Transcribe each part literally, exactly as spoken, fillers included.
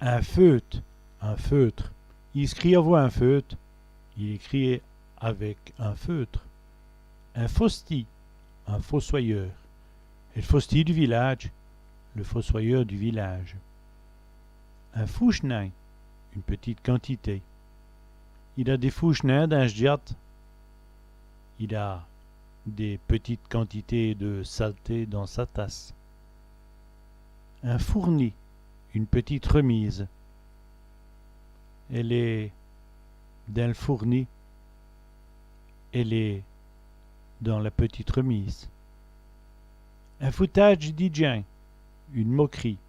In feute, un feutre. I scrît avou in feute. Il écrit avec un feutre. In fostî, un fossoyeur. El fostî du vilâdje, le fossoyeur du village. In fouchnin, une petite quantité. Il a dès fouchnins dins s' djate. Il a des petites quantités de saleté dans sa tasse. In foûrni, une petite remise. Èle èst dins l' foûrni. Elle est dans la petite remise. In foutâdje di djins, une moquerie.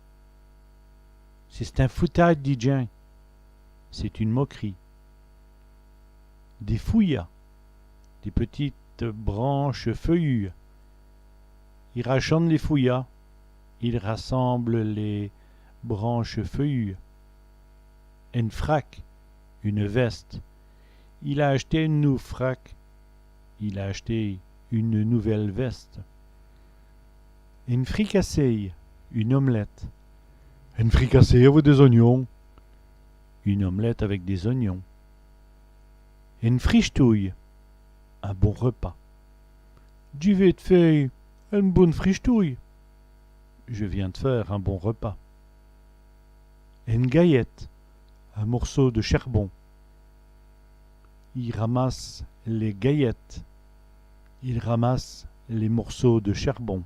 C'è-st-in foutâdje di djins. C'est une moquerie. Dès fouyas, des petites branches feuillues. I rachone lès fouyas. Il rassemble les branches feuillues. In frac, une veste. Il a acheté in nou frac. Il a acheté une nouvelle veste. In fricassé, une omelette. In fricassé avou dès-ognons. Une omelette avec des oignons. In frichtouye, un bon repas. Dji vén d' fé in boune frichtouye. Je viens de faire un bon repas. In gayète, un morceau de charbon. I ramasse lès gayètes. Il ramasse les morceaux de charbon.